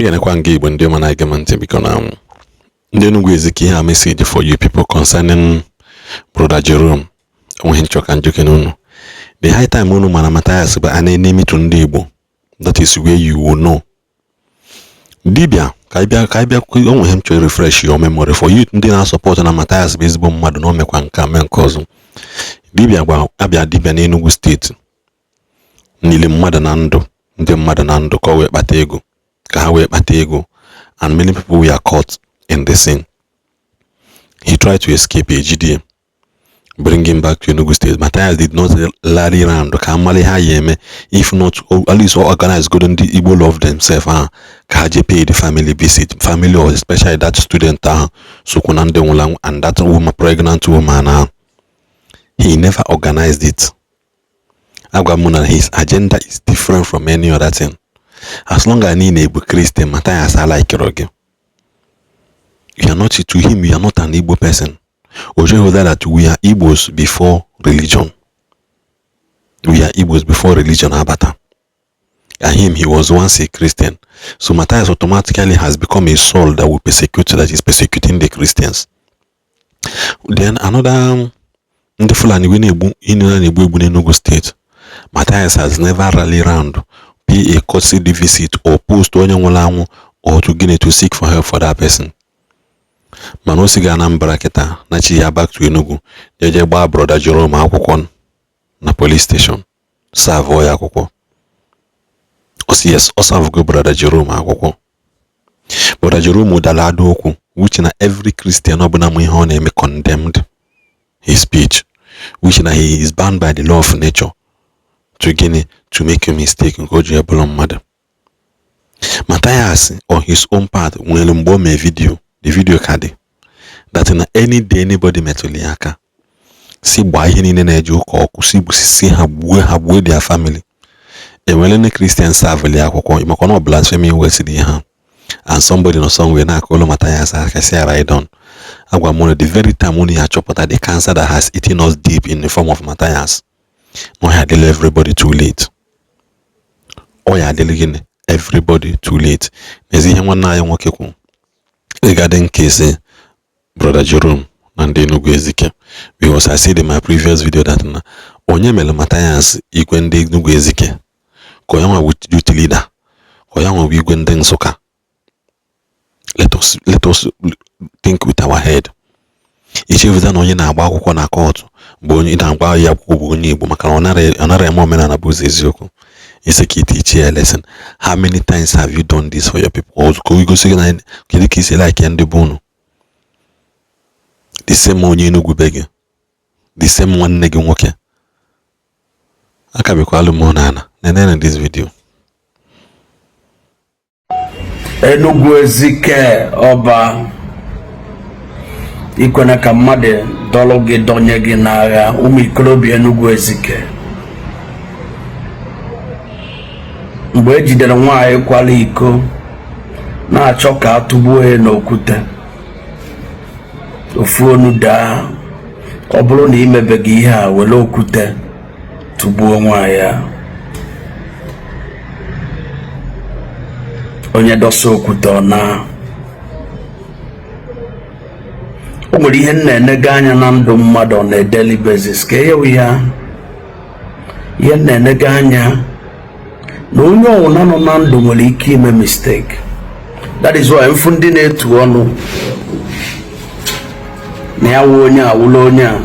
Ekenekwa nga Igbo ndị ọma na-ege m ntị. Biko, na ndị Enugu Ezike, ihe a message for you people concerning Brother Jerome. Enweghị nchọ ka njoke n'unu. The high time unu mara Mathias bụ an enemy to ndị Igbo. That is where you will know. Dibịa ka anyị bịa, ka anyị bịa. O nweghị m chọrọ refresh your memory for you ndị na-asupport na Mathias bụ ezigbo mmadụ, na o mekwa nke a, mee nke ọzọ. Dibịa gba abịa, dibịa n'Enugu Steeti niile, mmadụ na ndụ, ndị mmadụ na ndụ, ka o wee kpata ego, ka ha wee kpata ego, and many people were caught in the scene. He tried to escape, ejide, bring him back to Enugu State. Matthias did not rally round ka amala ihe ha ya eme, if not at least organize go ndị Igbo love themselves ahụ ka ha jee pay the family visit, family or especially that student ahụ sokwu na ndị nwụrụ anwụ and that woman, pregnant woman ahụ. He never organized it. Agwa m na his agenda is different from any other thing. As long as ị na-ebu Christian, Matthias alikero gị. You are not to him, you are not an Igbo person. Ojehoda that we are Igbos before religion. We are Igbos before religion abata. And him, he was once a Christian. So Matthias automatically has become a soul that will persecute, that is persecuting the Christians. Then another, ndị Fulani wee na-egbu ihe na-egbu egbu n'Enugu State. Matthias has never rally round, pay a courtesy visit or post onye nwụrụ anwụ or to gịnị, to seek for help for that person. Mana o si ga Anambra kịta na chi ya back to Enugu, jeje gbaa Brother Jerome akwụkwọ na police station, serve ya akwụkwọ. Ọ sị yes, ọ servego Brother Jerome akwụkwọ. Brother Jerome dara ada okwu, which na every Christian ọbụla ma ihe ọ na-eme condemned his speech, which na he is bound by the law of nature to gịnị, to make a mistake nke o ji ebụrụ mmadụ. Matthias on his own part nwere mgbe o mee video, the video ka dị, that na any day anybody metụrụ ya aka, si gbaa ihe niile na-eje ụka ọkụ, si gbusisi ha, gbuo ha, gbuo their family. Enwere ndị Christian serve ya akwụkwọ maka na ọ blasphemy wesịrị ihe ha, and somebody nọ somewhere na-akụlụ Matthias aka si right on. Agwa m the very time unu ya achọpụta the cancer that has eaten us deep in the form of Matthias, na ọ ya adịla everybody too late. Ọ ya adịla gịnị, everybody too late. N'ezi ihe nwanne anyị nwoke kwu regarding case Brother Jerome na ndị Enugu Ezike, because I said in my previous video that na onye mere Matthias igwe ndị Enugu Ezike, ka onye nwa youth leader, ka onye nwa igwe ndị Nsụka. Let us think with our head. Ichefuta na onye na-agba akwụkwọ na court bụ onye na-agba ya akwụkwọ bụ onye Igbo, maka na ọ nara eme omenala bụ ụzọ eziokwu. Isi ka itichi ya lesson. How many times have you done this for your people? Ka o gosi gị na kedu ka isi like ndị bụ unu, the same onye Enugu be gị, the same nwanne gị nwoke aka bekwalụ m n'ala. Nenene this video. Enugu Ezike ọba, ikwene ka mmadụ dọlụ gị dọnye gị n'agha. Ụmụ ikorobịa Enugu Ezike, mgbe e jidere nwaanyị kwara iko na-achọ ka a tụgbuo ya n'okwute, ofu onu daa, ọ bụrụ na imebeghị ihe a, were okwute tụgbuo nwaanyị a. Onye dọsa okwute ọ na o nwere ihe m na-enega anya na ndụ mmadụ on a daily basis, ka eyewe ya ihe m na-enega anya na onye ọwụna nọ na ndụ nwere ike ime mistake. That is why mfu ndị na-etu ọnụ na ya wụ onye a wụla onye a,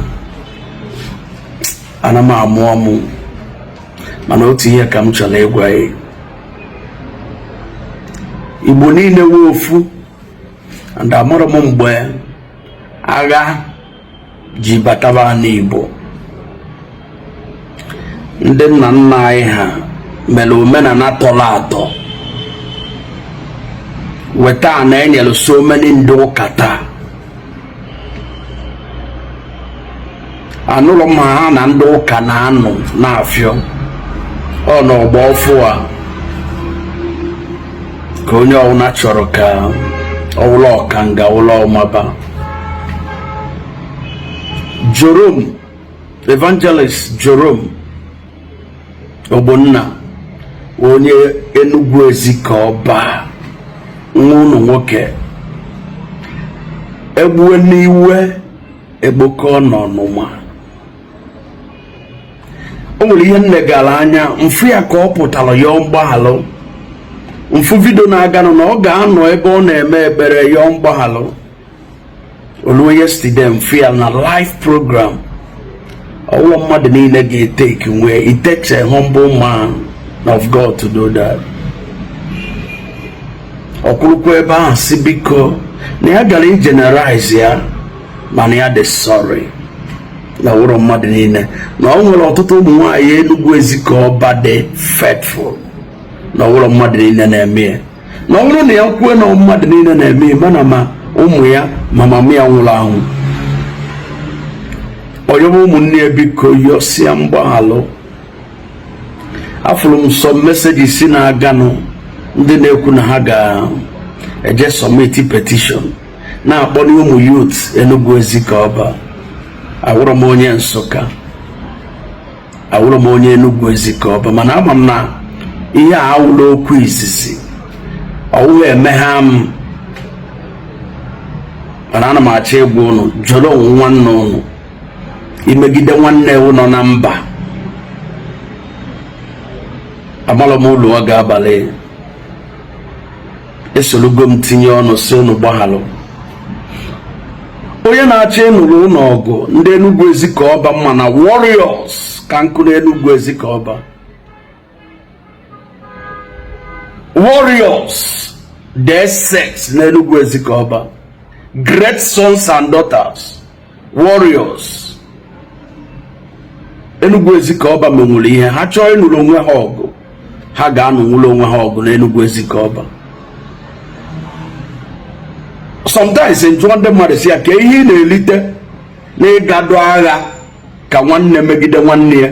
ana m amụ ọmụ. Mana otu ihe ka m chọrọ ịgwa ya, Igbo niile wụ ofu, and amarọ m mgbe agha ji bataba n'Igbo. Ndị nna nna anyị ha mere omenala tọrọ atọ weta na enyere so many ndị ụka taa. Anụrụ m ha na ndị ụka na-anụ na-afịọ ọ n'ọgbọ ọfụ a ka onye ọwụna chọrọ ka ọwụla ọkanga ụlọ ọmaba. Jerome, Evangelist Jerome Ogbonna, onye Enugu Ezike ọba. Nwa unu nwoke egbue n'iwe egbokọ n'ọnụma. O nwere ihe m negara anya m fụ ya ka ọ pụtara yọọ mgbaghalụ. M fụ video na-aganụ na ọ ga-anọ ebe ọ na-eme ekpere yọọ mgbaghalụ. O luo yesterday, m fụ ya na live program. Ọ wụrọ mmadụ niile ga-etake nwee. It takes a humble man of God to do that. Ọ kwurukwa ebe ahụ sị biko na ya gara igeneralize ya, mana ya dị sorry na ọ wụrọ mmadụ niile, na ọ nwere ọtụtụ ụmụ nwaanyị Enugu Ezike Ọba dị faithful, na ọ wụrọ mmadụ niile na-eme ya, na ọ bụrụ na ya kwuo na mmadụ niile na-eme ya, mana ma ụmụ ya ma mama ya nwụrụ anwụ. Ọ yọba ụmụnne ya biko, yọsịa mgbaghalụ. Afụrụ m some messages na-aganụ, ndị na-ekwu na ha ga-eje submit petition na-akpọ ụmụ youth Enugu Ezike Ọba. Awụrọ m onye Nsụka, awụrọ m onye Enugu Ezike Ọba, mana ama m na ihe a awụla okwu izizi ọwụghị emegha m. Mana ana m achọ ịgwa ụnụ, jụrụ onwe nwanne ụnụ imegide nwanne ewu nọ na mba. Amalụ m ụlọ ọ ga-abalị esolugo m tinye ọnụ sị ụnụ gbaghalụ onye na-achọ ịnụrụ ụlọ ọgụ. Ndị Enugu Ezike Ọba mma na warriors ka nkụ na Enugu Ezike Ọba warriors the sex na Enugu Ezike Ọba, great sons and daughters, warriors Enugu Ezike Ọba menwuru ihe ha chọọ ịnụrụ onwe ha ọgụ, ha ga-anụnwuru onwe ha ọgụ n'Enugu Ezike Ọba. Sometimes njụọ ndị mmadụ si ya ka ihe ị na-elite n'ịgado agha ka nwanne megide nwanne ya,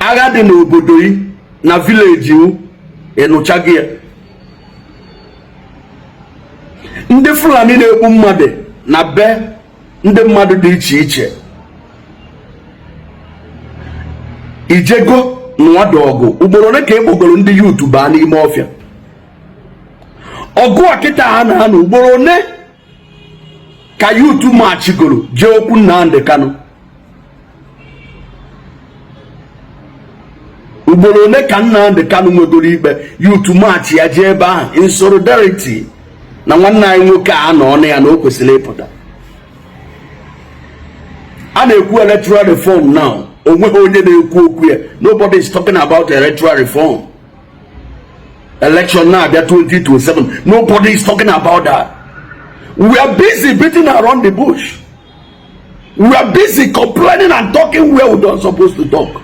agha dị n'obodo yi na village ịnụchaghị ya. Ndị Fulani na-egbu mmadụ na be ndị mmadụ dị iche iche, ijego nụwadụ ọgụ ugboro ole ka e kpogoro ndị youth baa n'ime ọfịa ọgụ a kịta ha na-anụ? Ugboro ole ka youth machigoro jee okwu Nnamdi Kanu? Ugboro ole ka Nnamdi Kanu nwegoro ikpe, youth march ya jee ebe ahụ in solidarity na nwanne anyị nwoke a nọ ọnụ ya na o kwesịrị ịpụta? A na-ekwu electoral reform now, onweghị onye na-ekwu okwu ya. Nobody is talking about electoral reform. Election na-abịa 2027, nobody is talking about that. We are busy beating around the bush. We are busy complaining and talking where we don't supposed to talk.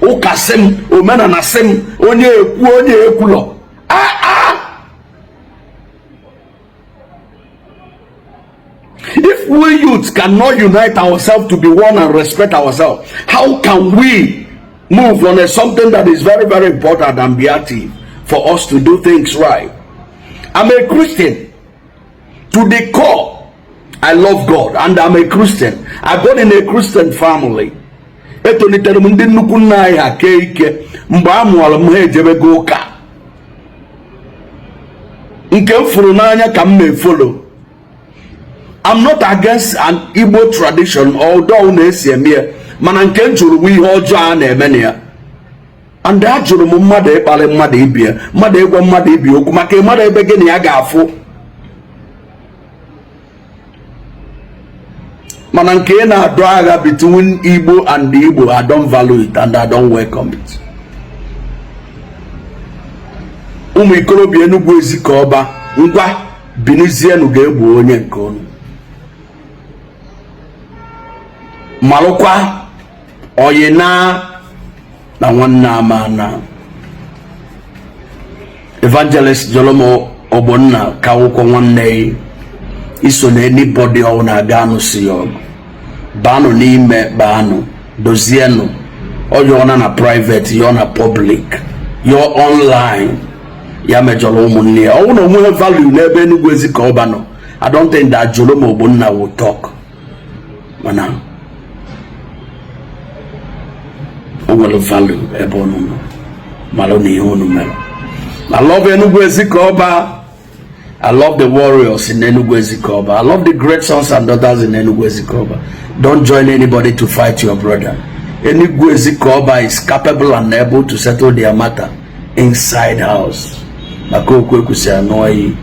Ụka sị m, omenala sị m, onye ekwu, onye ekwulọ. Ah ah, if we youths cannot unite ourselves to be one and respect ourselves, how can we move on a something that is very, very important and be active for us to do things right? I'm a Christian to the core. I love God and I'm a Christian. I born in a Christian family. Etolitere m ndị nnukwu nna anyị ha kee ike. Mgbe a mụọrọ m, ha ejebego ụka. Nke m fụrụ n'anya ka m na-efollow. I'm not against an Igbo tradition, although na-esi eme ya, mana nke m jụrụ bụ ihe ọjọọ a na-eme na ya. And ajụrụ m mmadụ ịkparị mmadụ ibie, mmadụ ịgwa mmadụ ibi okwu, maka ịmara ebe gị na ya ga-afụ. Mana nke ị na-adọ agha between Igbo and Igbo, I don't value it and I don't welcome it. Ụmụ ikorobịa Enugu Ezike Ọba, ngwa binizienu ga-egbu onye nke unu malụkwa oyi na na nwanne ama na Evangelist Jerome Ogbonna ka akwụkwọ nwanne ya iso na anybody ọ na-aga anụsi ya ọgụ, baanụ n'ime, baanụ dozienụ. Ọ yọọ na private, yọọ na public, yọọ online, ya mejọrọ ụmụnne ya. Ọ bụrụ na onweghị value n'ebe Enugu Ezike Ọba nọ, I don't think that Jerome Ogbonna will talk. Mana o nwere value ebe unu nọ, malụ na ihe unu mere. I love Enugu Ezike Ọba. I love the warriors in Enugu Ezike Ọba. I love the great sons and daughters in Enugu Ezike Ọba. Don't join anybody to fight your brother. Enugu Ezike Ọba is capable and able to settle their matter inside house. Maka okwu ekwusi anụ oyi.